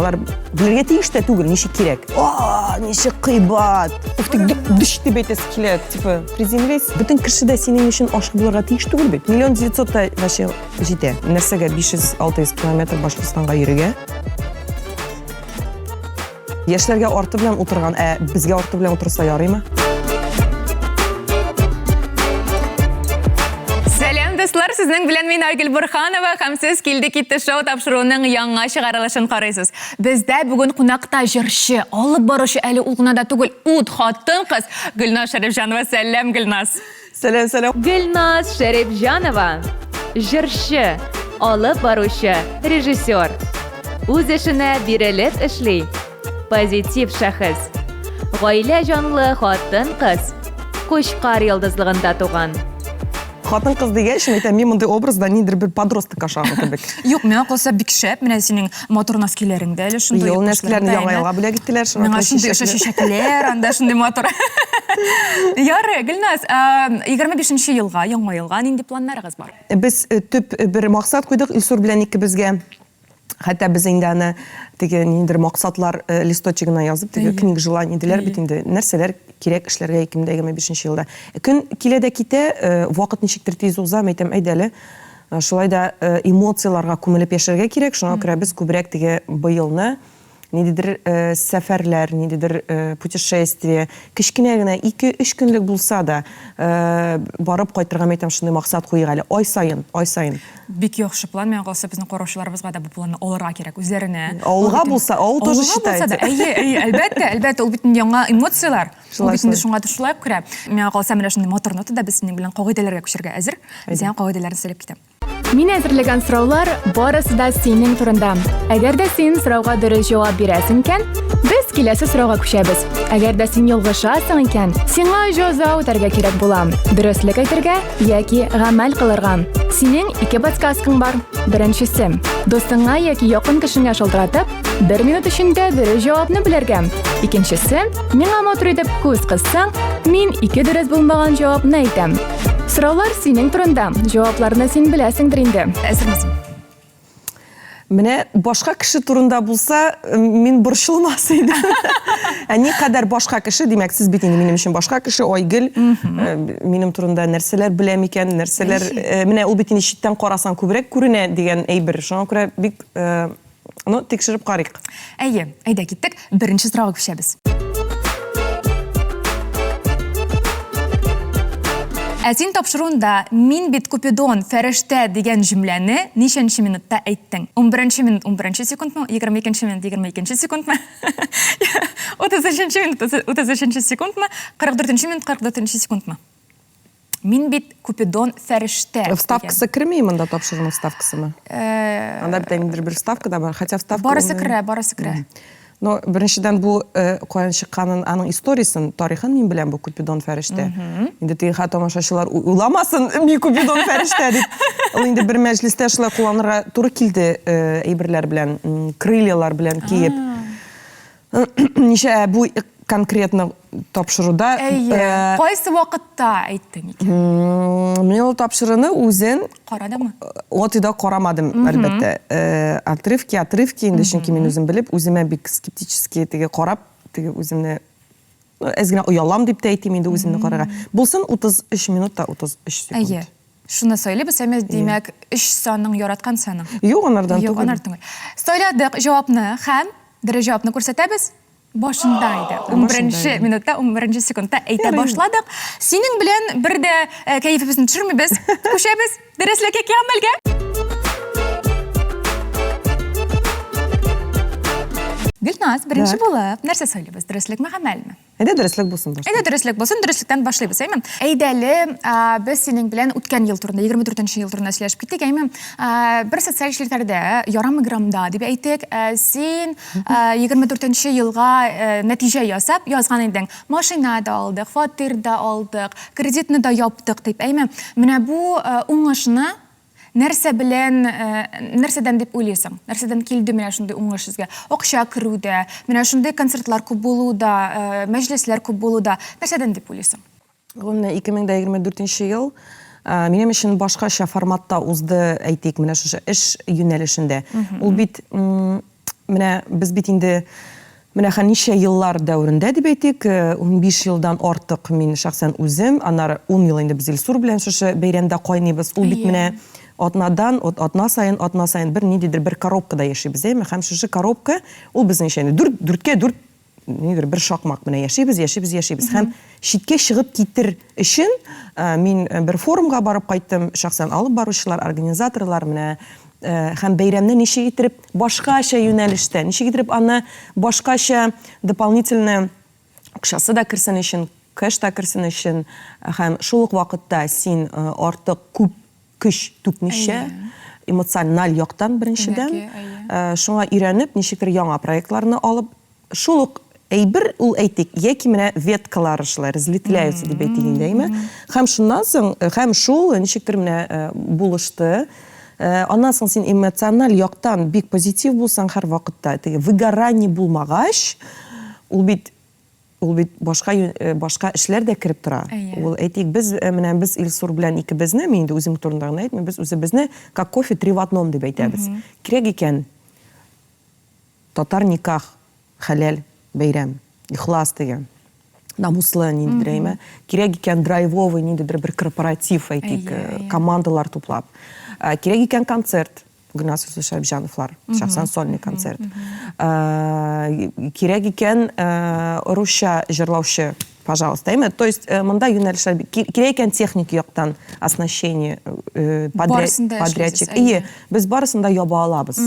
Алар белергә тиеш тә түгел, ничек кирәк. О, ничек кыйбат. Уф, тик дыш дип әйтәсе килә, типа, приземлись. Бөтен кеше дә синең өчен ашык булырга тиеш түгел бит. Миллион девятьсот та вообще җитә. Нәрсәгә 500-600 километр Башкортстанга йөрергә? Яшьләргә арты белән утырган, ә безгә арты белән утырса ярыймы? Сәлам, дуслар! Сезнең белән мин Айгөл Бурханова һәм сез Килде китте шоу тапшыруының яңа чыгарылышын карыйсыз. Бездә бүген кунакта җырчы, алып баручы әле ул гына да түгел, ут хатын-кыз Гөлназ Шәрипҗанова. Сәлам, Гөлназ! Сәлам, сәлам. Гөлназ Шәрипҗанова, җырчы, алып баручы, режиссер. Үз эшенә бирелеп эшли. Позитив шәхес. Гаилә җанлы хатын-кыз. Кучкар йолдызлыгында туган. Хатын-кыз дигәч, мин әйтәм, мин мондый образда ниндидер бер подросток ашаган кебек. Юк, миңа калса бик шәп, менә синең матур носкиләрең дә әле шундый. Юк, носкиләрне яңа елга бүләк иттеләр, шуңа Миңа шундый ошо чәчәкләр, анда шундый матур. Ярый, Гөлназ, 25 елга, яңа елга нинди планнарыгыз бар? Без э, төп э, бер максат куйдык Илсур белән икебезгә. Хәтта без инде аны теге ниндидер максатлар э, листочегына язып, теге книга желаний диләр бит инде. Нәрсәләр кирәк эшләргә 2025 елда. Көн килә дә китә, вакыт ничектер тиз уза, мәйтәм, әйдә әле. Шулай да эмоцияләргә күмелеп яшәргә кирәк, шуңа күрә без күбрәк теге быелны Ниндидер сәфәрләр, ниндидер путешествие, кечкенә генә, ике-өч көнлек булса да, барып кайтырга, мәйтәм, шундый максат куйыйк әле. Ай саен, ай саен. Бик яхшы план, миңа калса, безнең караучыларыбызга да бу планны алырга кирәк, үзләренә. Авылга булса, авыл тоже считается. Авылга булса да, әйе, әйе, әлбәттә, әлбәттә, ул бит инде яңа эмоцияләр. Ул бит инде шуңа да шулай ук керә. Миңа калса, менә шундый матур нотада без синең белән кагыйдәләргә күчәргә әзер. Мин сиңа кагыйдәләрне сөйләп китәм. Мин әзерләгән сораулар барысы да синең турында. Әгәр дә син сорауга дөрес җавап бирәсең икән, без киләсе сорауга күчәбез. Әгәр дә син ялгышасың икән, сиңа җәза үтәргә кирәк була. Дөреслек әйтергә яки гамәл кылырга. Синең ике подсказкаң бар. Беренчесе, дустыңа яки якын кешеңә шалтыратып, бер минут эчендә дөрес җавапны белергә. Икенчесе, миңа матур итеп күз кыссаң, мин ике дөрес булмаган җавапны әйтәм. Сораулар синең турында. Җавапларны син беләсеңдер инде. Әзермесең? Менә башка кеше турында булса, мин борчылмас идем. Ә никадәр башка кеше, димәк, сез бит инде минем өчен башка кеше, Айгөл, э, минем турында нәрсәләр белә микән, нәрсәләр, э, менә ул бит инде читтән карасаң күбрәк күренә дигән әйбер. Шуңа күрә бик э, Ну, тикшереп карыйк. Әйе, әйдә киттек. Беренче сорауга күчәбез. Ә син тапшыруында «Мин бит Купидон, фәрештә» дигән җөмләне ничәнче минутта әйттең? 11 минут 11 секундмы, 22 минут 22 секундмы, 33 минут 33 секундмы, 44 минут 44 секундмы? Мин бит Купидон фәрештә. Вставкасы керми монда тапшыруның вставкасымы? Э, Анда бит ниндидер бер вставка да бар, хотя вставка Барысы керә, барысы керә. Но беренчедән бу э, каян чыкканын, аның историясын, тарихын мин беләм бу Купидон фәрештә. Инде теге хә тамашачылар уйламасын, мин Купидон фәрештә дип. Ул инде бер мәҗлестә шулай кулланырга туры килде э, әйберләр белән, крыльялар белән киеп. Ничә ә бу конкретно тапшыруда? Әйе. Э, Кайсы вакытта әйттең икән? Мин ул тапшыруны үзен карадыңмы? Отыда карамадым, әлбәттә. Э, отрывки, отрывки инде, чөнки мин үзем белеп, үземә бик скептически теге карап, теге үземне әз генә оялам дип тә әйтим инде үземне карарга. Булсын 33 минут та 33 секунд. Әйе. Шуны сайлыйбыз, әмма димәк, өч саның яраткан саның. Юк, анардан түгел. Юк, анардан түгел. Сайладык җавапны һәм дөрес җавапны күрсәтәбез. Башында иде. 11 минутта, 11 секундта әйтә башладык. Синең белән бер дә э, кәефебезне төшермибез. Күчәбез дөреслеккә гамәлгә. Гөлназ, беренче булып, нәрсә сайлыйбыз? Дөреслекме, гамәлме? Әйдә дөреслек булсын башта. Әйдә дөреслек булсын, дөреслектән башлыйбыз, әйме? Әйдә әле, без синең белән үткән ел турында, 24 ел турында сөйләшеп киттек, әйме? Бер социаль челтәрдә, ярым граммда дип әйтик, син 24 елга нәтиҗә ясап язган идең. Машина да алдык, фатир да алдык, кредитны да яптык дип, әйме? Менә бу уңышны Нәрсә белән, нәрсәдән дип уйлыйсың? Нәрсәдән килде менә шундый уңыш сезгә? Акча керү дә, менә шундый концертлар күп булу да, мәҗлесләр күп булу да. Нәрсәдән дип уйлыйсың? Гомумән, 2024 ел минем өчен башкача форматта узды, әйтик, менә шушы эш юнәлешендә. Ул бит. Менә без бит инде менә хә ничә еллар дәверендә дип әйтик, 15 елдан артык мин шәхсән үзем, аннары 10 ел инде без Илсур белән шушы бәйрәмдә кайныйбыз. Ул бит менә атнадан, атна саен, атна саен бер ниндидер бер коробкада яшибез, әйеме? Һәм шушы коробка, ул безнең инде дүрт, дүрткә дүрт нидер бер шакмак менә яшибез, яшибез, яшибез. Һәм читкә чыгып китер өчен мин бер форумга барып кайттым, шәхсән алып баручылар, организаторлар менә һәм бәйрәмне ничек иттереп башкача юнәлештә, ничек иттереп аны башкача дополнительно акчасы да керсен өчен, кэш та керсен өчен һәм шул ук вакытта син артык күп көч түкмичә, эмоциональ яктан беренчедән, шуңа өйрәнеп, ничектер яңа проектларны алып, шул ук әйбер ул әйтик, яки менә веткалары шулай разветвляются дип әйтик инде, әйме? Һәм шуннан соң, һәм шул ничектер менә булышты. Аннан соң син эмоциональ яктан бик позитив булсаң һәрвакытта, теге выгорание булмагач, ул бит Ул бит башка башка эшләр дә кереп тора. Ул әйтик, без менә без Илсур белән икебезне, мин инде үзем турында гына әйтмим, без үзебезне как кофе три в одном дип әйтәбез. Кирәк икән татар никах, хәләл бәйрәм, ихлас дигән, намуслы ниндидер әйме. Кирәк икән драйвовый ниндидер бер корпоратив әйтик, командалар туплап. Кирәк икән концерт, Гөлназ Шәрипҗановлар, шәхсән сольный концерт. Кирәк икән русча җырлаучы, пожалуйста, әйме? То есть монда юнәлешләр кирәк икән техник яктан оснащение, подрядчик. Ие, без барысын да яба алабыз.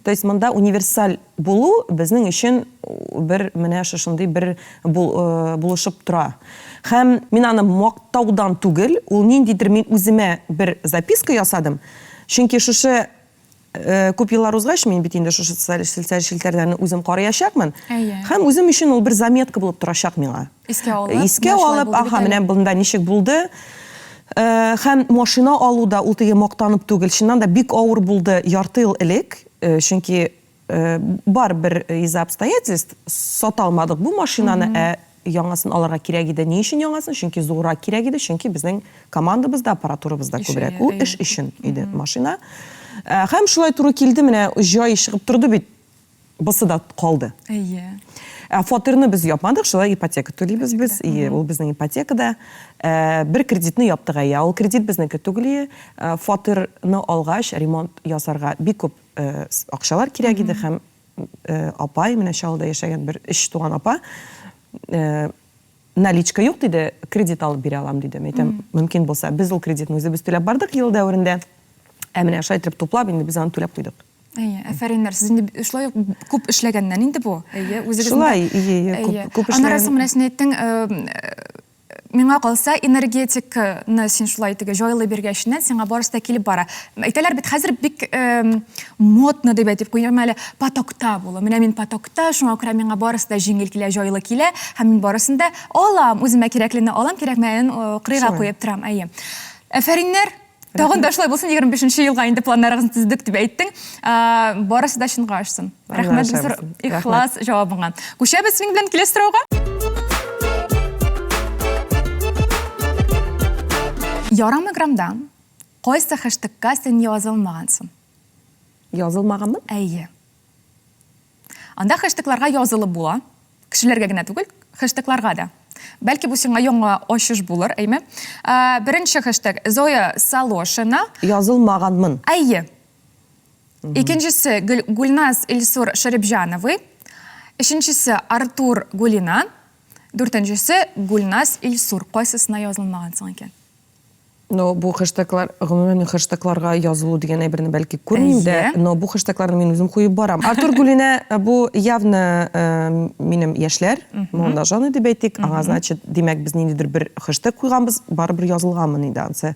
То есть монда универсаль булу безнең өчен бер менә шушындый бер булышып тора. Һәм мин аны мактаудан түгел, ул ниндидер мин үземә бер записка ясадым. Чөнки шушы күп еллар узгач, мин бит инде шушы социаль челтәрләрне үзем караячакмын. Әйе. Һәм үзем өчен ул бер заметка булып торачак миңа. Искә алып, Искә алып, аха, менә монда ничек булды. Һәм машина алу да ул теге мактанып түгел, чыннан да бик авыр булды ярты ел элек, чөнки Бар бер из-за обстоятельств сата алмадык бу машинаны, ә яңасын алырга кирәк иде. Ни өчен яңасын? Чөнки зуррак кирәк иде, чөнки безнең командабыз да, аппаратурабыз да күбрәк. Ул эш өчен иде машина. Һәм шулай туры килде, менә җай чыгып торды бит, бусы да калды. Әйе. Ә фатирны без япмадык, шулай ипотека түлибез без. Ие, ул безнең ипотекада. Бер кредитны яптык, әйе. Ул кредит безнеке түгел. Фатирны алгач, ремонт ясарга бик күп акчалар кирәк иде һәм апай, менә Чаллыда яшәгән бер өч туган апа, наличка юк диде, кредит алып бирә алам диде. Мин әйтәм, мөмкин булса, без ул кредитны үзебез түләп бардык ел дәверендә. Ә менә шулай итеп туплап, инде без аны түләп куйдык. Әйе, афәриннәр. Сез инде шулай ук күп эшләгәннән инде бу. Әйе, үзегез. Шулай, әйе, күп, күп эшләгән. Аннары соң менә син әйттең, Миңа калса, энергетиканы син шулай теге җайлый биргәченнән сиңа барысы да килеп бара. Әйтәләр бит, хәзер бик модно дип әйтеп куям әле, потокта булу. Менә мин потокта, шуңа күрә миңа барысы да җиңел килә, җайлы килә, һәм мин барысын да алам, үземә кирәклене алам, кирәкмәгәнен кырыйга куеп торам. Әйе. Афәриннәр! Тагын да шулай булсын, 25 нче елга инде планнарыгызны төзедек дип әйттең. Барысы да чынга ашсын. Рәхмәт зур ихлас җавабыңа. Күчәбез синең белән киләсе сорауга. Ярамый грамда кайсы хэштегка син язылмагансың? Язылмаганмын? Әйе. Анда хэштегларга язылып була. Кешеләргә генә түгел, хэштегларга да. Бәлки бу сиңа яңа ачыш булыр, әйме? Беренче хэштег Зоя Салошина. Язылмаганмын. Әйе. Икенчесе Гульназ Илсур Шәрипҗановый. Өченчесе Артур Гулина. Дүртенчесе Гульназ Илсур. Кайсысына язылмагансың икән? Но бу хэштеглар, гомумән мин хэштегларга язылу дигән әйберне бәлки күрмим дә, но бу хэштегларны мин үзем куеп барам. Артур Гулинә э, бу явно э, минем яшьләр, молодожены дип әйтик, аңа значит, димәк, без ниндидер бер хэштег куйганбыз, барыбер язылганмын инде ансы.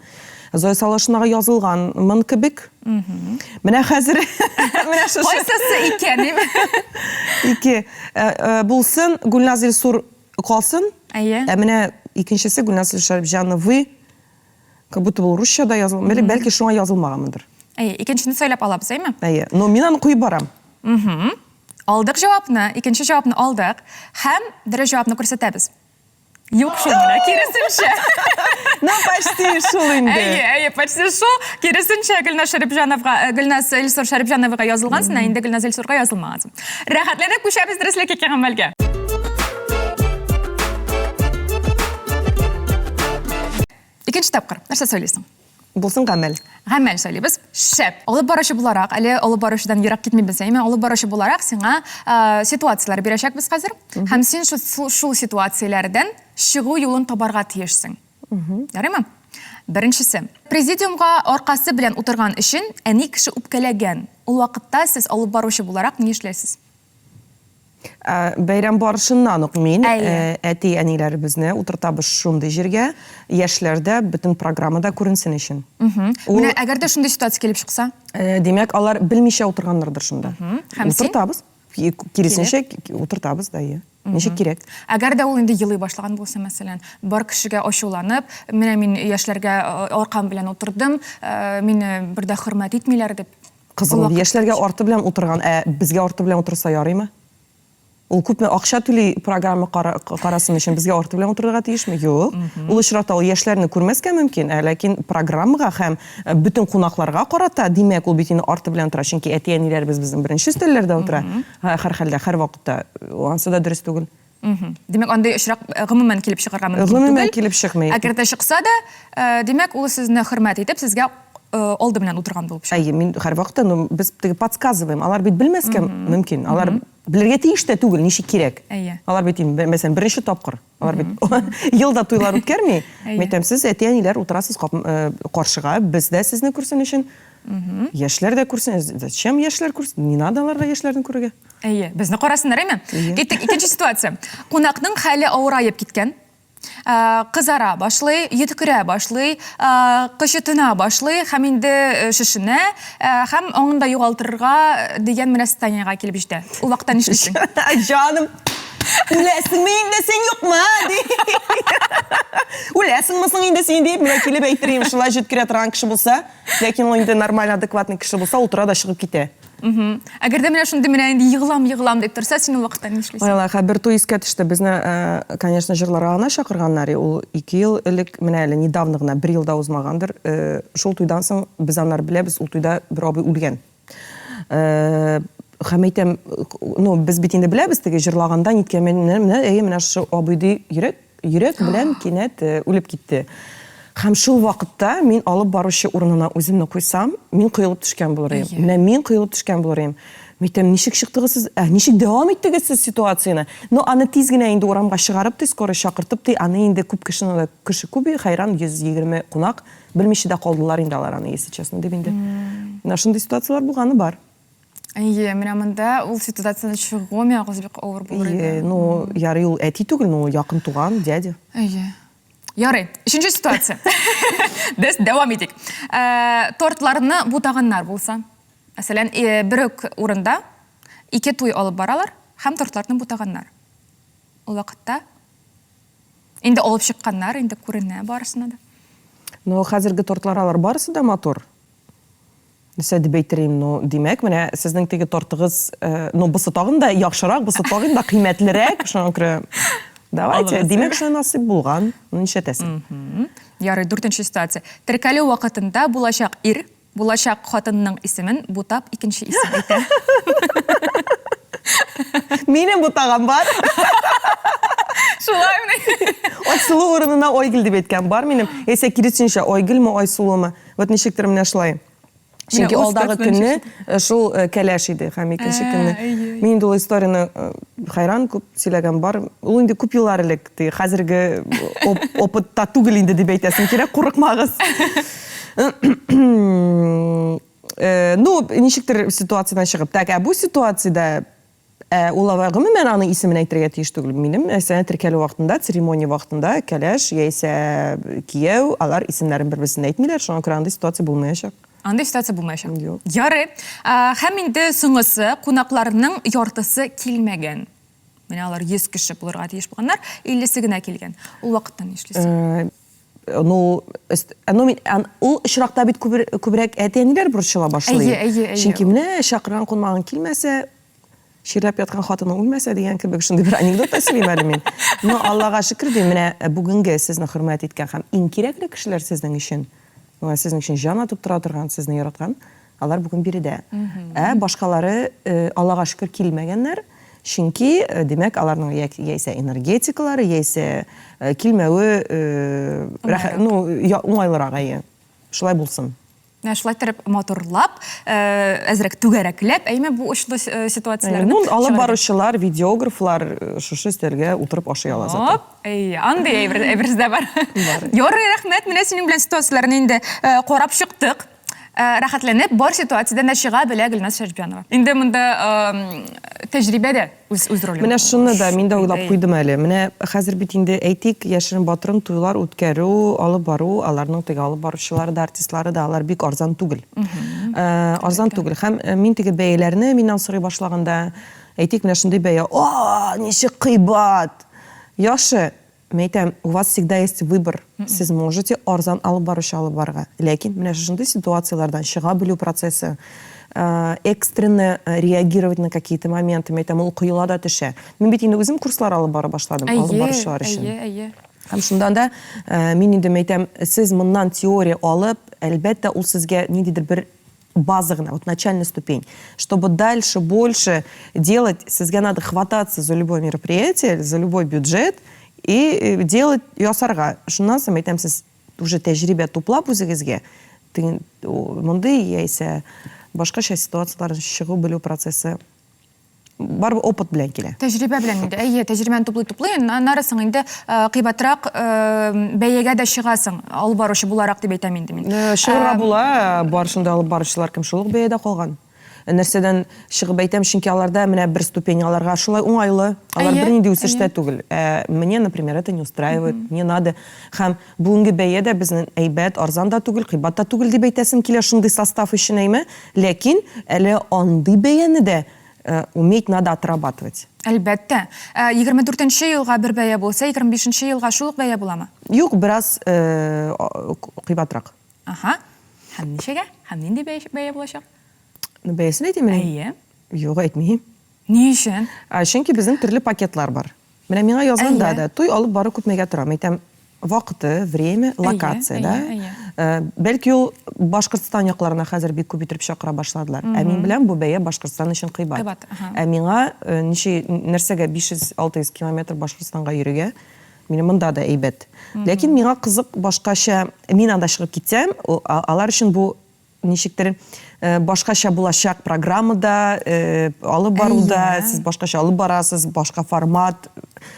Зоя Салашинага язылганмын кебек. Менә хәзер менә шушы. Кайсысы икән? Ике. Э, булсын, Гульназ Илсур Калсын. Әйе. Ә менә икенчесе Гөлназ Шәрипҗановы, как будто бу русча да язылган. Бәлки, бәлки шуңа язылмаганмындыр. Әйе, икенчене сайлап алабыз, әйме? Әйе. Но мин аны куеп барам. Угу. Алдык җавапны, икенче җавапны алдык һәм дөрес җавапны күрсәтәбез. Юк шул менә, киресенчә. Ну, почти шул инде. Әйе, әйе, почти шул. Киресенчә Гөлназ Шәрипҗановга, э, Гөлназ Илсур Шәрипҗановага язылгансың, ә инде Гөлназ Илсурга язылмагансың. Рәхәтләнеп күчәбез дөреслек ике гамәлгә. Икенче тапкыр. Нәрсә сөйлисең? Булсын гамәл. Гамәл сөйлибез. Шәп. Алып баручы буларак, әле алып баручыдан ерак китмибез, әйме? Алып баручы буларак сиңа э, ситуацияләр бирәчәкбез хәзер. Һәм син шул, шул, шул ситуацияләрдән чыгу юлын табарга тиешсең. Ярыймы? Беренчесе. Президиумга аркасы белән утырган өчен әни кеше үпкәләгән. Ул вакытта сез алып баручы буларак ни эшләсез? Ә, бәйрәм барышыннан ук мин ә, әти-әниләребезне утыртабыз шундый җиргә, яшьләр дә бөтен программада күренсен өчен. Ул, Менә әгәр дә шундый ситуация килеп чыкса? Ә, димәк, алар белмичә утырганнардыр шунда. Һәм утыртабыз. Киресенчә, утыртабыз да, иә. Ничек кирәк. Әгәр дә ул инде елый башлаган булса, мәсәлән, бар кешегә ачуланып, менә мин яшьләргә аркам белән утырдым, мине бер дә хөрмәт итмиләр дип. Кызым, яшьләргә арты белән утырган, ә безгә арты белән утырса ярыймы? Ул күпме акча түли программа карасын өчен, безгә арты белән утырырга тиешме? Юк. Ул очракта ул яшьләрне күрмәскә мөмкин, ә ләкин программага һәм э, бөтен кунакларга карата, димәк, ул бит инде арты белән утыра, чөнки әти-әниләребез безнең беренче өстәлләрдә утыра. Һәрхәлдә, һәрвакытта. Ансы да дөрес түгел. Димәк, андый очрак э, гомумән килеп чыгарга мөмкин түгел. Гомумән килеп чыкмый. Әгәр дә чыкса да, э, димәк, ул сезне хөрмәт итеп, сезгә э, алды белән утырган булып чыга. Әйе, мин һәрвакытта, ну, без теге подсказываем. Алар бит белмәскә мөмкин. Алар белергә тиеш тә түгел, ничек кирәк. Әйе. Алар бит инде, мәсәлән, беренче тапкыр. Алар бит ел да туйлар үткәрми. Мин әйтәм, сез әти-әниләр утырасыз каршыга, без дә сезне күрсен өчен. Яшьләр дә күрсен. Зачем яшьләр күрсен? Не надо аларга яшьләрне күрергә. Әйе, безне карасыннар, әйме? Киттек, икенче ситуация. Кунакның хәле авыраеп киткән. Э, кызара башлый, йөткерә башлый, э, кычытына башлый һәм инде э, шешенә һәм аңын да югалтырга дигән менә состояниегә килеп җитә. Ул вакытта нишлисең? Җаным, үләсеңме инде син юкмы? ди. Үләсеңме соң инде син дип, менә килеп әйтер идем, шулай җиткерә торган кеше булса. Ләкин ул инде нормаль, адекватный кеше булса, утыра да чыгып китә. Әгәр дә менә шундый менә инде егылам, егылам дип торса, син ул вакытта нишлисең? Ой, Аллаһ, бер туй искә төште. Безне, э, конечно, җырларга гына чакырганнар. Ул 2 ел элек, менә әле недавно гына, бер ел да узмагандыр. Э, шул туйдан соң без аннары беләбез, ул туйда бер абый үлгән. Э, һәм әйтәм, ну, без бит инде беләбез, теге җырлаганда ниткән, менә, менә, әйе, менә шушы абый ди, йөрәк Йөрәк белән кинәт үлеп китте. Һәм шул вакытта мин алып баручы урынына үземне куйсам, мин коелып төшкән булыр идем. Менә мин коелып төшкән булыр идем. Мин әйтәм, ничек чыктыгыз сез? Ә ничек дәвам иттегез сез ситуацияне? Но аны тиз генә инде урамга чыгарып ди, скорый чакыртып ди, аны инде күп кешене дә, кеше күп иде, хәйран, 120 кунак, белмичә дә калдылар инде алар аны, если честно, дип инде. Менә шундый ситуацияләр булганы бар. Әйе, менә монда ул ситуациядән чыгу миңа калса бик авыр булыр иде. Әйе, ну, ярый ул әти түгел, но якын туган, дядя. Әйе. Ярый, өченче ситуация. Без дәвам итик. Э, тортларны бутаганнар булса. Мәсәлән, э, бер үк урында ике туй алып баралар һәм тортларны бутаганнар. Ул вакытта инде алып чыкканнар, инде күренә барысына да. Ну, хәзерге тортлар алар барысы да матур. Нәрсә дип әйтер идем, ну, димәк, менә сезнең теге тортыгыз, э, ну, бусы тагын да яхшырак, бусы тагын да кыйммәтлерәк, шуңа күрә давайте, димәк, шулай насыйп булган, ну, нишләтәсең? Ярый, дүртенче ситуация. Теркәлү вакытында булачак ир, булачак хатынның исемен бутап икенче исем әйтә. Минем бутаган бар. Шулаймыни? Айсылу урынына Айгөл дип әйткән бар минем. Яисә киресенчә, Айгөлме, Айсылумы? Вот ничектер менә шулай. Чөнки алдагы көнне э, шул э, кәләш иде һәм икенче э, көнне. Мин инде ул историяне хайран күп сөйләгән бар. Ул инде күп еллар элек, хәзерге опытта түгел инде дип әйтәсем килә, курыкмагыз. Ну, ничектер ситуациядән чыгып. Так, ә бу ситуациядә Ә ул алай гомумән аның исемен әйтергә тиеш түгел. Минем, мәсәлән, теркәлү вакытында, церемония вакытында кәләш яисә кияү, алар исемнәрен бер-берсенә әйтмиләр, шуңа күрә андый ситуация булмаячак. Андый ситуация булмаячак. Юк. Ярый. Һәм инде соңгысы, кунакларның яртысы килмәгән. Менә алар 100 кеше булырга тиеш булганнар, 50-се генә килгән. Ул вакытта нишлисең? Ну, ну, мин, ул очракта бит күбрәк әти-әниләр борчыла башлый. Әйе, әйе, әйе. Чөнки менә чакырган кунагың килмәсә. Чирләп яткан хатының үлмәсә дигән кебек шундый бер анекдот та сөйлим әле мин. Но Аллага шөкер дим, менә бүгенге сезне хөрмәт иткән һәм иң кирәкле кешеләр сезнең өчен, менә сезнең өчен җан атып тора торган, сезне яраткан, алар бүген биредә. Ә башкалары, Аллага шөкер, килмәгәннәр, чөнки, димәк, аларның яисә энергетикалары, яисә килмәве, ну, уңайлырак, әйе. Шулай булсын. Менә шулай иттереп матурлап, әзрәк түгәрәкләп, әйме бу очлы ситуацияләрне. Ну, алып баручылар, видеографлар шушы өстәлгә утырып ашый ала зато. Оп, әй, андый әйбер, әйбер дә бар. Бар. Ярый, рәхмәт, менә синең белән ситуацияләрне инде карап чыктык. Рәхәтләнеп, бар ситуациядән дә чыга белә Гөлназ Шәрипҗанова. Инде монда тәҗрибә дә үз үз ролен. Менә шуны да мин дә уйлап куйдым әле. Менә хәзер бит инде әйтик, яшерен батырын туйлар үткәрү, алып бару, аларның теге алып баручылары да, артистлары да, алар бик арзан түгел. Арзан түгел. Һәм мин теге бәяләрне миннән сорый башлаганда, әйтик, менә шундый бәя, о, ничек кыйбат! Яхшы, Мин әйтәм, у вас всегда есть выбор, сез можете арзан алып баручы алып барырга, ләкин менә шушындый ситуацияләрдән чыга белү процессы, экстренно реагировать на какие-то моменты, мин әйтәм, ул коела да төшә. Мин бит инде үзем курслар алып бара башладым, алып баручылар өчен. Әйе, әйе. Һәм шунда да мин инде әйтәм, сез моннан теория алып, әлбәттә, ул сезгә ниндидер бер база гына, вот начальная ступень. Чтобы дальше больше делать, сезгә надо хвататься за любое мероприятие, за любой бюджет и э, делать ясарга. Шуннан соң әйтәм, сез уже тәҗрибә туплап үзегезгә, мондый яисә башкача ситуацияләрдән чыгу белү процессы Барыбер опыт белән килә. Тәҗрибә белән инде. Әйе, тәҗрибәне туплый-туплый, аннары соң инде э, кыйбатрак э, бәягә дә чыгасың, алып баручы буларак дип әйтәм инде мин. Э, чыгарга була, бар шунда алып баручылар кем шул ук бәядә калган. Нәрсәдән чыгып әйтәм, чөнки аларда менә бер ступень аларга шулай уңайлы. Алар бернинди үсештә түгел. Ә мне, например, это не устраивает. Мне надо. Һәм бүгенге бәя дә безнең әйбәт, арзан да түгел, кыйбат та түгел дип әйтәсем килә шундый состав өчен, әйме? Ләкин әле андый бәяне дә уметь надо отрабатывать. Әлбәттә. 24 нче елга бер бәя булса, 25 нче елга шул ук бәя буламы? Юк, бераз кыйбатрак. Аһа. Һәм ничәгә? Һәм нинди бәя булачак? Ну, бәясен әйтимме? Әйе. Юк, әйтмим. Ни өчен? Чөнки безнең төрле пакетлар бар. Менә миңа язганда да, туй алып бару күпмегә тора? Мин әйтәм, вакыты, время, локация, да? Э, бәлки ул Башкортстан якларына хәзер бик күп итеп чакыра башладылар. Ә мин беләм, бу бәя Башкортстан өчен кыйбат. Кыйбат, Ә миңа э, ничә нәрсәгә 500-600 километр Башкортстанга йөрергә? Минем монда да әйбәт. Ләкин миңа кызык башкача, мин анда чыгып китсәм, алар өчен бу ничектер э, башкача булачак программада, э, алып баруда, сез башкача алып барасыз, башка формат.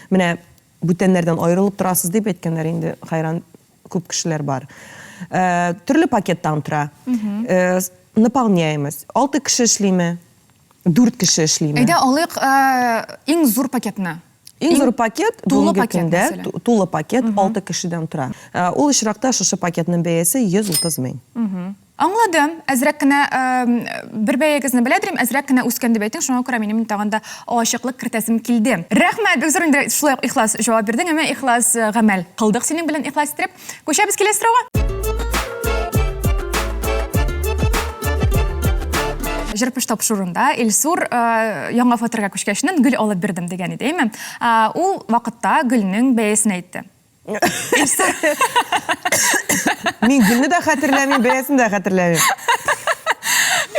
Менә бүтәннәрдән аерылып торасыз дип әйткәннәр инде хайран күп кешеләр бар. Э, төрле пакеттан тора. Наполняемость. Алты кеше эшлиме? Дүрт кеше эшлиме? Әйдә алыйк иң зур пакетны. Иң зур пакет тулы пакет, көндә тулы пакет 6 кешедән тора. Э, ул очракта шушы пакетның бәясе 130 мең. Аңладым. Әзрәк кенә бер бәягезне беләдер идем, әзрәк кенә үскән дип әйттең, шуңа күрә минем тагын да ачыклык кертәсем килде. Рәхмәт, бик зур инде шулай ук ихлас җавап бирдең, әмма ихлас э, гамәл кылдык синең белән ихлас итеп. Күчәбез киләсе сорауга. Җыр-пыш тапшыруында Илсур э, яңа фатирга күчкәченнән гөл алып бирдем дигән иде, әйме? Э, ул вакытта гөлнең бәясен әйтте. Илсур. Мин гөлне дә хәтерләмим, бәясен дә хәтерләмим.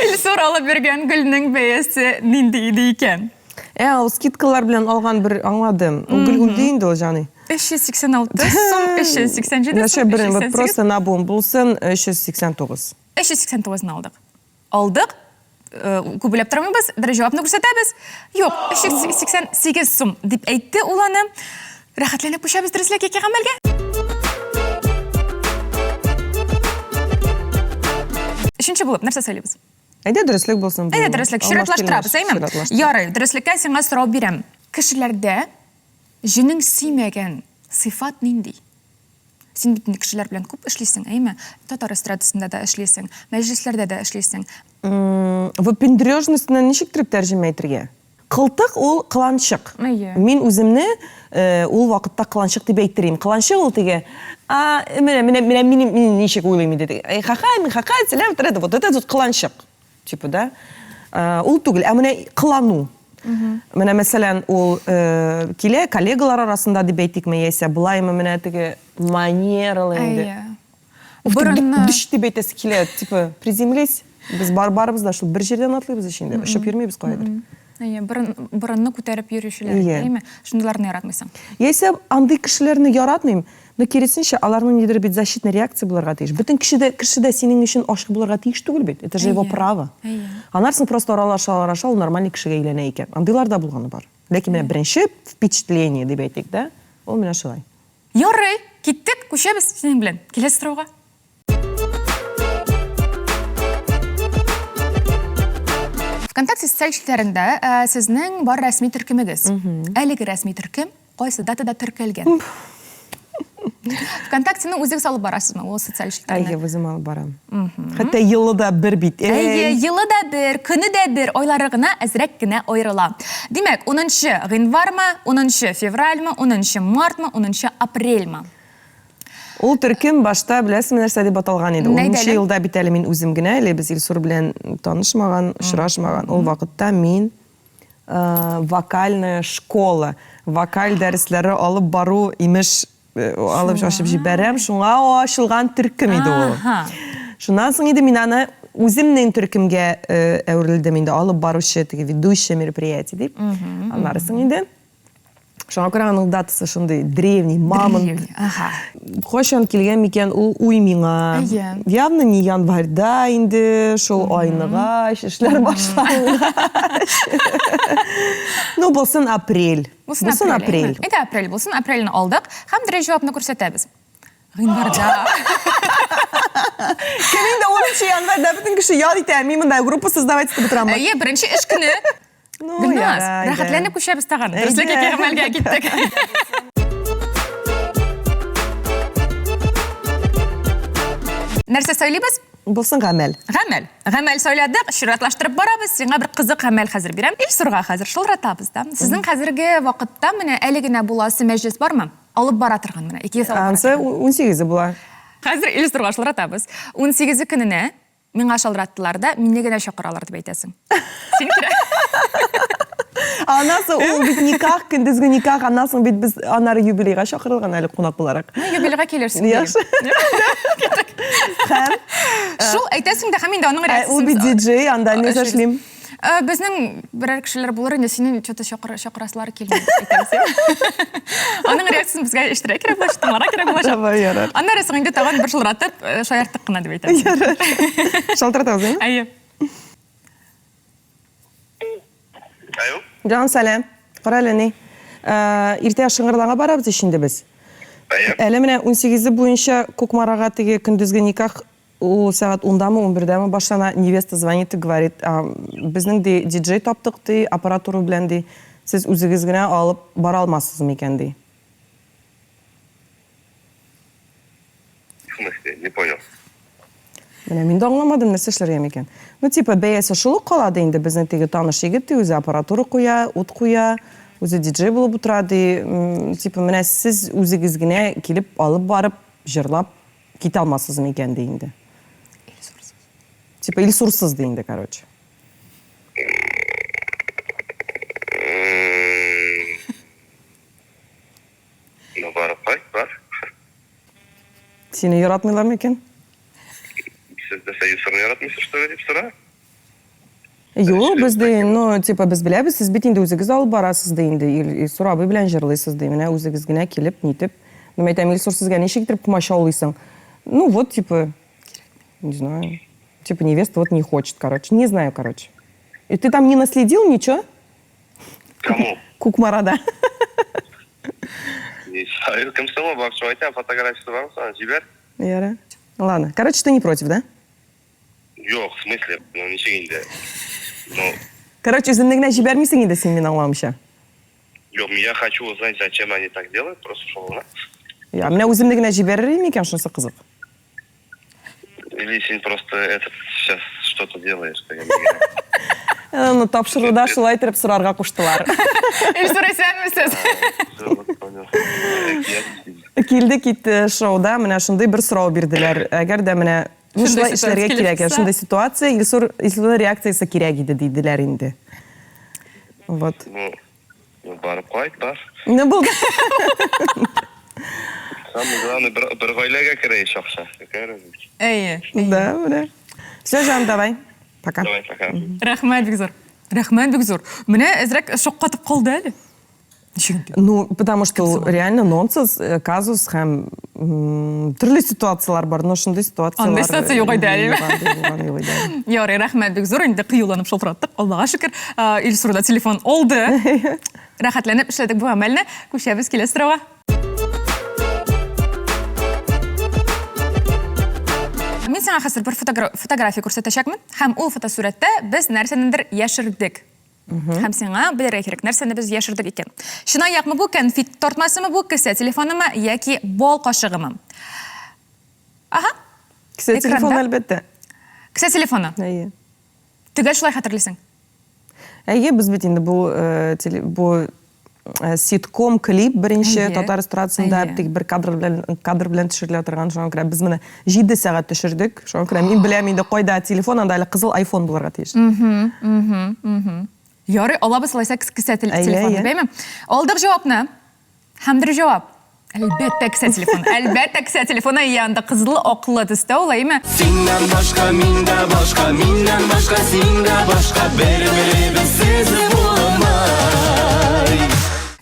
Илсур алып биргән гөлнең бәясе нинди иде икән? Ә, ул скидкалар белән алган бер аңладым. Ул гөл үлде инде ул, җаный. 386 сум, 387 сум, 388. Просто на бум булсын 389. 389-ны алдык. Алдык. Э, күп уйлап тормыйбыз, бер җавапны күрсәтәбез. Юк, 388 сум дип әйтте ул аны. Рәхәтләнеп күчәбез дөреслек яки гамәлгә. Өченче булып нәрсә сөйлибез? Әйдә дөреслек булсын. Әйдә дөреслек. Чиратлаштырабыз, әйме? Ярый, дөреслеккә сиңа сорау бирәм. Кешеләрдә Җенең сөймәгән сыйфат нинди? Син бит инде кешеләр белән күп эшлисең, әйме? Татар эстрадасында да эшлисең, мәҗлесләрдә дә эшлисең. Выпендрежностьны ничек итеп тәрҗемә итергә? Кылтык ул кыланчык. Әйе. Мин үземне ул вакытта кыланчык дип әйтер идем. Кыланчык ул теге, а, менә, менә, менә мин, мин ничек уйлыйм инде, теге, эй, ха-ха, мин ха-ха, сәлам, вот это вот кыланчык. Типа, да? Ул түгел, ә менә кылану. Менә мәсәлән, ул э, килә коллегалар арасында дип әйтикме, яисә былаймы, менә теге манералы инде. Әйе. Уф, Борынны. Дыш дип әйтәсе килә, типа, приземлись. Без бар барыбыз да шул бер җирдән атлыйбыз ич инде, очып йөрмибез каядыр. Әйе, борын, борынны күтәреп йөрүчеләр, Әйе. әйеме? Шундыйларны яратмыйсың. Яисә андый кешеләрне яратмыйм, но киресенчә, аларның нидер бит защитный реакция булырга тиеш. Бөтен кеше дә, кеше дә синең өчен ачык булырга тиеш түгел бит. Это же его Әйе. право. Әйе. Аннан соң просто аралаша, аралаша, ул нормальный кешегә әйләнә икән. Андыйлар да булганы бар. Ләкин менә беренче впечатление дип әйтик, да, ул менә шулай. Ярый, киттек, күчәбез синең белән. Киләсе сорауга. ВКонтакте социаль челтәрендә э, сезнең бар рәсми төркемегез. Әлеге рәсми төркем кайсы датада теркәлгән? ВКонтактены үзегез алып барасызмы ул социаль челтәрне? Әйе, үзем алып барам. Хәтта елы да бер бит. Әйе, елы да бер, көне дә бер, айлары гына әзрәк кенә аерыла. Димәк, 10 гыйнвармы, 10 февральмы, 10 мартмы, 10 апрельмы? Ул төркем башта, беләсезме, нәрсә дип аталган иде? Нәйдә 10 елда бит әле мин үзем генә, әле без Илсур белән танышмаган, очрашмаган. Ул вакытта мин э, вокальная школа, вокаль дәресләре алып бару, имеш, э, алып ачып җибәрәм. Шуңа ачылган төркем иде ул. Шуннан соң инде мин аны үземнең төркемгә э, әверелдем инде, алып баручы, теге ведущая мероприятие дип. Аннары соң инде Шуңа күрә аның датасы шундый древний, мамонт. Древний, ага. Кайчан килгән микән ул уй миңа? Әйе. Явно не январьда инде, шул айныгач, эшләр башлангач. Ну, булсын апрель. Булсын апрель. Әйдә апрель булсын, апрельне алдык һәм дөрес җавапны күрсәтәбез. Гыйнварда. Кем инде 10 январьда бөтен кеше ял итә, мин монда группа создавать итеп утыраммы? Әйе, беренче эш көне. Ну, Гөлназ, ярай, рәхәтләнеп күчәбез тагын. Дөреслек Әйдә. яки гамәлгә киттек. Нәрсә сайлыйбыз? Булсын гамәл. Гамәл. Гамәл сайладык, чиратлаштырып барабыз. Сиңа бер кызык гамәл хәзер бирәм. Илсурга хәзер шылтыратабыз да. Сезнең хәзерге вакытта менә әле генә буласы мәҗлес бармы? Алып бара торган менә. Икегез алып бара Ансы 18-е була. Хәзер Илсурга шылтыратабыз. 18-е көненә Миңа шалтыраттылар да, мине генә чакыралар дип әйтәсең. Син керә. Аннан соң ул бит никах, көндезге никах, аннан соң бит без аннары юбилейга чакырылган әле кунак буларак. Ну, юбилейга килерсең. Яхшы. Һәм Шул әйтәсең дә һәм инде аның Ә, ул бит диджей, анда нәрсә эшлим? Э, безнең берәр кешеләр булыр инде, синең что-то чакырасылар килми, әйтәсең. Аның реакциясен безгә ишетергә кирәк булачак, тыңларга кирәк булачак. Давай, ярар. Аннары соң инде тагын бер шылтыратып, э, шаярттык кына дип әйтәбез. Ярар. Шалтыратабыз, әйеме? Әйе. Алло. Җан сәлам. Кара әле ни. Э, иртә Шыңгырданга барабыз ич инде без. Әйе. Әле менә 18-е буенча Кукмарага теге көндезге никах Ул сәгать ундамы, унбердәме башлана, невеста звонит и говорит, безнең, ди, диджей таптык, ди, аппаратура белән, ди, сез үзегез генә алып бара алмассыз микән, ди. В смысле? Не понял. Менә мин дә аңламадым, нәрсә эшләргә микән. Ну, типа, бәясе шул ук кала, ди, инде безнең теге таныш егет, ди, үзе аппаратура куя, ут куя, үзе диджей булып утыра, ди, типа, менә сез үзегез генә килеп, алып барып, җырлап Китә алмассыз микән ди инде. Илсурсыз. Типа Илсурсыз ди инде, короче. Ну, барып кайт, бар. Сине яратмыйлар микән? Сез нәрсә, Илсурны яратмыйсыз, что ли, дип сора. Юк, без ди, ну, типа, без беләбез, сез бит инде үзегез алып барасыз ди инде, Илсур абый белән җырлыйсыз ди, менә үзегез генә килеп, нитеп. Ну, мин әйтәм, Илсур, сезгә ничек итеп комачаулыйсың? Ну, вот, типа, не знаю, типа, невеста вот не хочет, короче, не знаю, короче. И ты там не наследил ничего? Кому? Кукмарада. Не знаю, кем соң ул, барып чыгып әйтәм, фотографиясе бармы соң, җибәр. Ярар. Ладно, короче, ты не против, да? Юк, в смысле, ну ничек инде? Ну. Короче, үземне генә җибәрмисең инде син, мин аңлавымча. Юк, я хочу узнать, зачем они так делают, просто шул гына. Я, менә үземне генә җибәрер идем микән, шунысы кызык. Или син просто этот сейчас что-то делаешь, дигән дигән. Э, ну, тапшыруда шулай итеп сорарга куштылар. Илсур, исәнмесез. Всё, вот понял. Килде китте шоуда менә шундый бер сорау бирделәр. Әгәр дә менә Ну, шулай эшләргә кирәк. Шундый ситуация, Илсур, Илсурның реакциясе кирәк иде, диделәр инде. Вот. Ну, ну, барып кайт, бар. Ну, булды. Самое главное, бер, бер гаиләгә керә ич акча. Какая разница? Әйе. Да, менә. Все, җан, давай. Пока. Давай, пока. Рәхмәт бик зур. Рәхмәт бик зур. Менә әзрәк шаккатып калды әле. Ничек инде? Ну, потому что ул реально нонсенс, э, казус һәм м, төрле ситуацияләр бар, но шундый ситуацияләр. Андый ситуация юк иде әле. Юк, андый булган юк иде әле. Ярый, рәхмәт бик зур. Инде кыюланып шалтыраттык. Аллага шөкер, э, Илсур да телефон алды. Рәхәтләнеп эшләдек бу гамәлне. Күчәбез киләсе сорауга. Мин сиңа хәзер бер фотография күрсәтәчәкмен һәм ул фотосурәттә без нәрсәнедер яшердек. Һәм сиңа белергә кирәк, нәрсәне без яшердек икән. Чынаякмы бу, кәнфит тартмасымы бу, кесә телефонымы яки бал кашыгымы? Ага. Кесә телефоны, әлбәттә. Кесә телефоны. Әйе. Төгәл шулай хәтерлисең. Әйе, без бит инде бу э, бу э, ситком клип беренче татар эстрадасында тик бер кадр белән кадр белән төшерелә торган шуңа күрә без моны 7 сәгать төшердек. Шуңа күрә мин беләм инде кайда телефон, анда әле кызыл iPhone булырга тиеш. Ярый, алабыз алайса кесә телефоны, бәйме? Алдык җавапны. Һәм дөрес җавап. Әлбәттә, кесә телефоны. Әлбәттә, кесә телефоны. Иә, анда кызыл, аклы төстә ул, әйеме? Синнән башка мин дә башка, миннән башка син дә башка, бер-беребезсез булмый.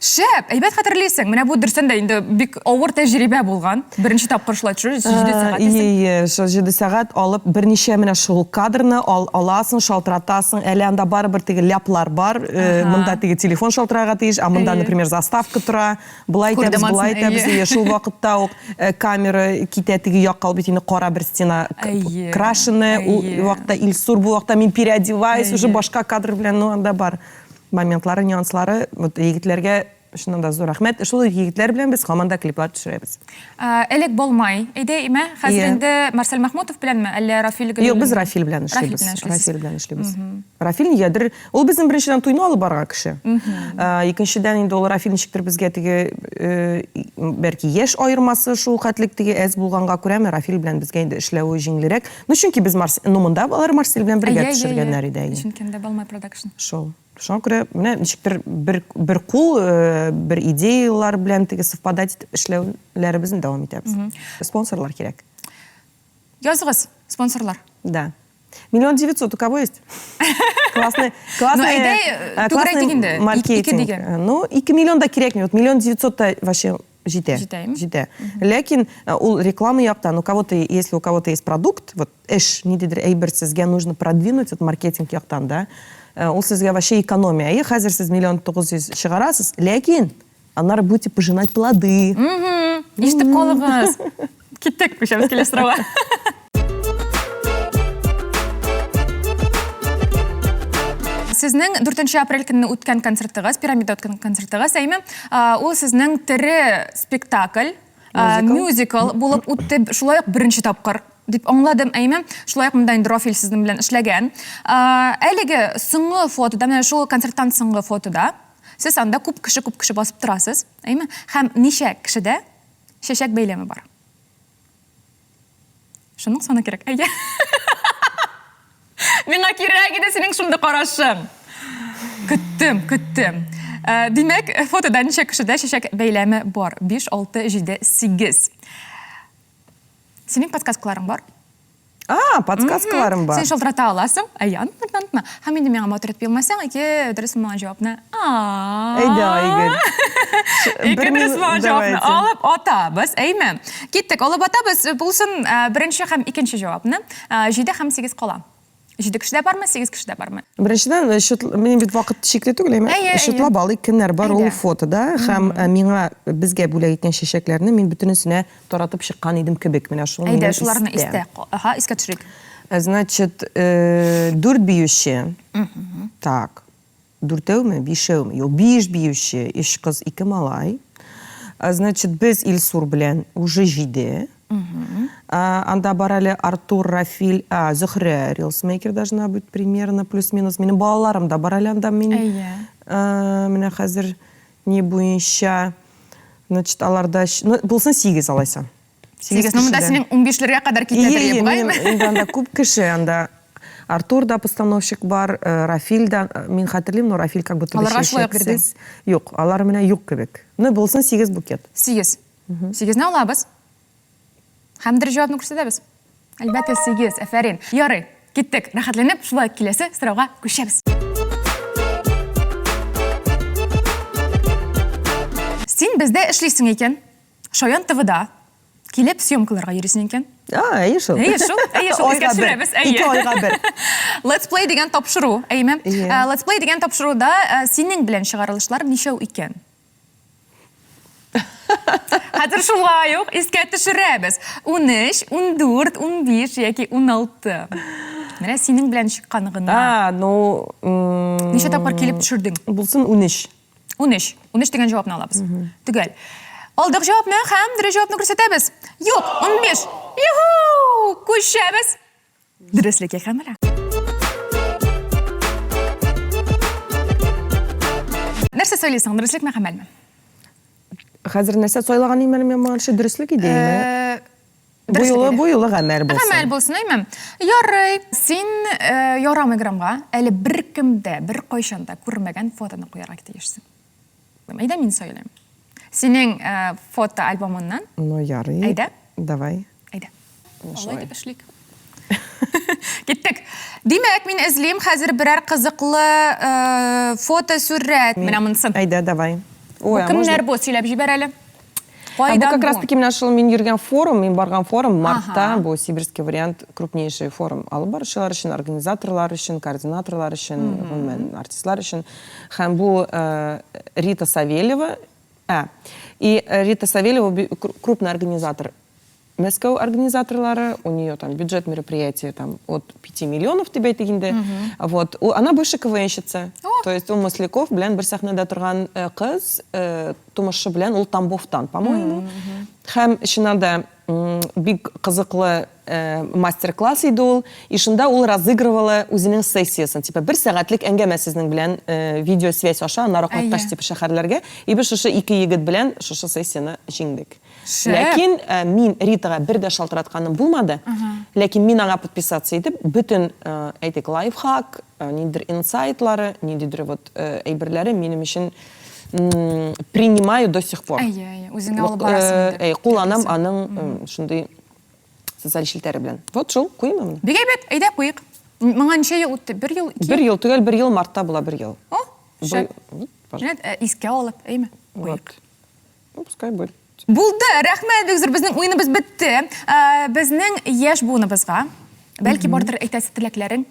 Шәп, әйбәт хәтерлисең. Менә бу дөрестән дә инде бик авыр тәҗрибә булган. Беренче тапкыр шулай төшерү, 7 сәгать дисең. Ие, шул 7 сәгать алып, берничә менә шул кадрны ал, аласың, шалтыратасың. Әле анда барыбер теге ляплар бар. Э, монда теге телефон шалтырарга тиеш, а монда, например, заставка тора. Болай итәбез, болай итәбез. Ие, шул вакытта ук э, камера китә теге якка, ул бит инде кара бер стена крашеная. Ул вакытта Илсур, бу вакытта мин переодеваюсь, уже башка кадр белән, ну анда бар моментлары, нюанслары. Вот егетләргә чыннан да зур рәхмәт. Шул егетләр белән без һаман да клиплар төшерәбез. Элек Болмай иде, име? Хәзер инде Марсель Мәхмүтов беләнме, әллә Рафил Юк, без Рафил белән эшлибез. Рафил белән эшлибез. Рафил нигәдер, ул безнең беренчедән туйны алып барган кеше. Икенчедән инде ул Рафил ничектер безгә теге, бәлки яшь аермасы шул хәтлек теге әз булганга күрәме, Рафил белән безгә инде эшләве җиңелрәк. Ну, чөнки без Марс, ну монда алар Марсель белән бергә төшергәннәр иде. Чөнки инде Балмай продакшн. Шул. Шуңа күрә менә ничектер бер бер кул, бер идеялар белән теге совпадать итеп эшләүләребезне дәвам итәбез. Спонсорлар кирәк. Языгыз, спонсорлар. Да. Миллион девятьсот у кого есть? Классный, классный, ну, әйдә, э, классный инде. маркетинг. Ну, 2 миллион да кирәкми. Вот миллион девятьсот та вообще җитә. Җитә, Җитә. Ләкин э, ул реклама яктан, у кого-то, если у кого-то есть продукт, вот эш, ниндидер әйбер сезгә нужно продвинуть, вот маркетинг яктан, да, э, ул сезгә вообще экономия. И хәзер сез миллион тугыз йөз чыгарасыз, ләкин Аннары будете пожинать плоды. Ишетеп калыгыз. Киттек, күчәбез киләсе сорауга. Сезнең 4 апрель көнне үткән концертыгыз, пирамида үткән концертыгыз, әйме, ул сезнең тере спектакль, мюзикл булып үтте, шулай ук беренче тапкыр дип аңладым, әйме. Шулай ук монда инде Рафил сезнең белән эшләгән. Әлеге соңгы фотода, менә шул концерттан соңгы фотода, Сез анда күп кеше, күп кеше басып торасыз, әйме? Һәм ничә кешедә чәчәк бәйләме бар? Шуның саны кирәк. Әйе. Миңа кирәк иде синең шундый карашың. Көттем, көттем. Э, димәк, фотода ничә кешедә чәчәк бәйләме бар? 5, 6, 7, 8. Синең подсказкаларың бар? А, подсказкаларым бар. Син шалтырата аласың. Әйе, онытма, онытма. Һәм инде миңа матур итеп елмайсаң, ике дөрес булмаган җавапны. Әйдә, Айгөл. Ике дөрес булмаган җавапны алып атабыз, әйме? Киттек, алып атабыз. Булсын э, беренче һәм икенче җавапны. Э, җиде һәм сигез кала. Җиде кеше дә бармы, сигез кеше дә бармы? Беренчедән, э, счет, минем бит вакыт чикле түгел, әйме? Әйе, әйе. Счетлап алыйк, кемнәр бар ул Әйдә. фотода һәм э, миңа безгә бүләк иткән чәчәкләрне мин бөтенесенә таратып чыккан идем кебек. Менә шул Әйдә, минем шуларны истә. истә. Ага, искә төшерик. Э, Значит, э, дүрт биюче. Так. Дүртәүме, бишәүме? Юк, биш биюче, өч кыз, ике малай. Э, Значит, без Илсур белән уже җиде. А, Анда бар әле Артур, Рафил, а, Зөһрә, рилсмейкер должна быть примерно плюс-минус. Минем балаларым да бар әле анда мин. Әйе. Э, Менә хәзер не буенча, значит, аларда, ну, булсын сигез алайса. Сигез. Ну, монда синең унбишләргә кадәр китә Ие, бугай. Минем инде анда күп кеше анда. Артур да постановщик бар, Рафил да, мин хәтерлим, но Рафил как будто бы Аларга шулай ук бирдең. чәчәксез. Юк, алар менә юк кебек. Ну, булсын 8 букет. 8. 8-не алабыз. Һәм дөрес җавапны күрсәтәбез. Әлбәттә, 8. Афәрин. Ярый, киттек. Рәхәтләнеп, шулай киләсе сорауга күчәбез. Син бездә эшлисең икән. Шаян ТВда. Килеп съемкаларга йөрисең икән. А, әйе шул. Әйе шул, әйе шул. Искә Айга бер. төшерәбез, әйе. Ике айга бер. Let's Play дигән тапшыру, әйеме? Әйе. Э, Let's Play дигән тапшыруда э, синең белән чыгарылышлар ничәү икән? Хәзер шулай ук искә төшерәбез. 13, 14, 15 яки 16. Менә синең белән чыккан гына. А, ну... Ничә тапкыр килеп төшердең? Булсын 13. 13. 13 дигән җавапны алабыз. Төгәл. Алдык җавапны һәм дөрес җавапны күрсәтәбез. Юк, 15. Юху! Күчәбез. Дөреслеккә һәм Нәрсә сөйлисең, дөреслекме, гамәлме? Хәзер нәрсә сайлаган идем әле мин моңарчы дөреслек иде, әйме? Э, Бу юлы, бу юлы гамәл булсын. Гамәл булсын, әйме? Ярый. Син э, ярамый граммга әле беркем дә, беркайчан да күрмәгән фотоны куярга тиешсең. Әйдә мин сайлыйм. Синең э, фото альбомыннан. Ну, ярый. Әйдә. Давай. Әйдә. Алай дип эшлик. Киттек. Димәк, мин эзлим хәзер берәр кызыклы э, фотосурәт. Менә монысын. Әйдә, давай. Ой, а кемнәр можно- бу? Сөйләп җибәр әле. А бу Кайдан как раз бу? таки менә шул мин йөргән форум, мин барган форум мартта, бу сибирский вариант, крупнейший форум алып баручылар өчен, организаторлар өчен, координаторлар өчен, гомумән артистлар өчен. Һәм бу э, Рита Савельева, ә, и э, Рита Савельева крупный организатор Мәскәү организаторлары, у нее там бюджет мероприятия там от 5 миллионов дип әйтик инде. Вот. Она бывшая КВНщица. То есть ул Масляков белән бер сәхнәдә торган э, кыз, э, тумышы белән ул Тамбовтан, по-моему. Һәм чыннан да бик кызыклы э, мастер-класс иде ул. И шунда ул разыгрывала үзенең сессиясын. Типа бер сәгатьлек әңгәмә сезнең белән видеосвязь аша, аннары кайткач типа шәһәрләргә. И без шушы ике егет белән шушы сессияне җиңдек. Шәп. Ләкин э, мин Ритага бер дә шалтыратканым булмады. Ләкин мин аңа подписаться итеп, бөтен, э, әйтик, лайфхак, э, ниндидер инсайтлары, ниндидер вот әйберләре минем өчен принимаю до сих пор. Әйе, әйе, үзеңә алып барасың инде. Әй, кулланам аның шундый социаль челтәре белән. Вот шул, куйыймы моны? Бик әйбәт, әйдә куйык. Моңа ничә ел үтте? Бер ел, ике Бер ел, төгәл бер ел, мартта була бер ел. О, шәп. Менә искә алып, әйме? Куйык. Ну, пускай будет. Булды, рәхмәт бик зур, безнең уеныбыз бетте. Ә, безнең яшь буыныбызга, бәлки бардыр әйтәсе теләкләрең?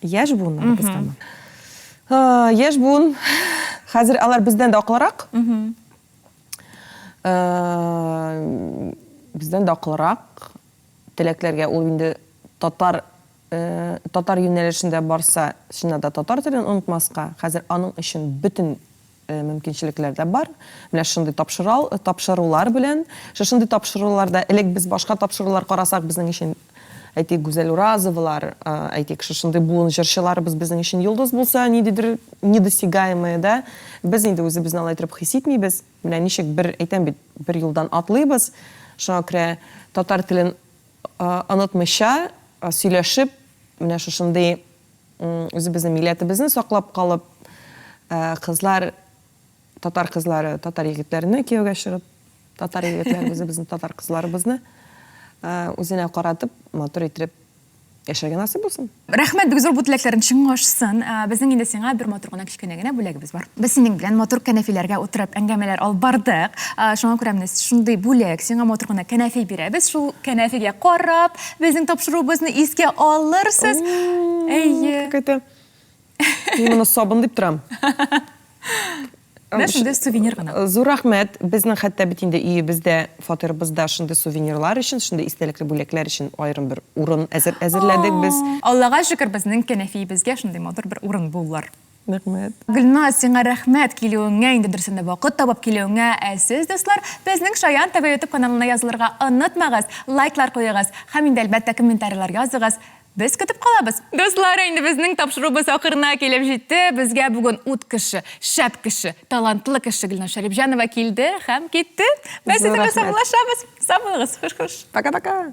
Яшь буыннарыбызгамы? Яшь буын, хәзер алар бездән дә акыллырак. Бездән дә акыллырак. Теләкләргә ул инде татар татар юнәлешендә барса, чыннан да татар телен онытмаска. Хәзер аның өчен бөтен мөмкинчелекләр дә бар. Менә шундый тапшырал, тапшырулар белән, шушындый тапшыруларда элек без башка тапшырулар карасак, безнең өчен, әйтик, Гүзәл Уразовалар, әйтик, шушындый буын җырчыларыбыз безнең өчен йолдыз булса, ниндидер недосягаемые, да, без инде үзебезне алай итеп хис итмибез. Менә ничек бер, әйтәм бит, бер юлдан атлыйбыз. Шуңа күрә татар телен онытмыйча сөйләшеп, менә шушындый үзебезнең милләтебезне саклап калып, кызлар, татар кызлары татар егетләренә кияүгә чыгып, татар егетләре үзебезнең татар кызларыбызны үзенә каратып, матур итеп яшәргә насыйп булсын. Рәхмәт бик зур бу теләкләрең чынга ашсын. Безнең инде сиңа бер матур гына кечкенә генә бүләгебез бар. Без синең белән матур кәнәфиләргә утырып әңгәмәләр алып бардык. Шуңа күрә менә шундый бүләк, сиңа матур гына кәнәфи бирәбез. Шул кәнәфигә карап, Безнең тапшыруыбызны искә алырсыз. Әйе. Какая-то Мин моны сабын дип торам. Менә шундый сувенир гына. Зур рәхмәт. Безнең хәтта бит инде өебездә, фатирыбызда шундый сувенирлар өчен, шундый истәлекле бүләкләр өчен аерым бер урын әзер әзерләдек без. Аллага шөкер, безнең кәнәфиебезгә шундый матур бер урын булыр. Рәхмәт. Гөлназ, сиңа рәхмәт килүеңә, инде дөресен дә вакыт табып килүеңә. Ә сез, дуслар, безнең Шаян ТВ YouTube каналына язылырга онытмагыз, лайклар куегыз һәм инде, әлбәттә, комментарийлар языгыз. Без көтеп калабыз. Дуслар, инде безнең тапшыруыбыз ахырына килеп җитте. Безгә бүген ут кеше, шәп кеше, талантлы кеше Гөлназ Шәрипҗанова килде һәм китте. Без сезнең белән саубуллашабыз. Сау булыгыз. Хуш-хуш. Пока-пока.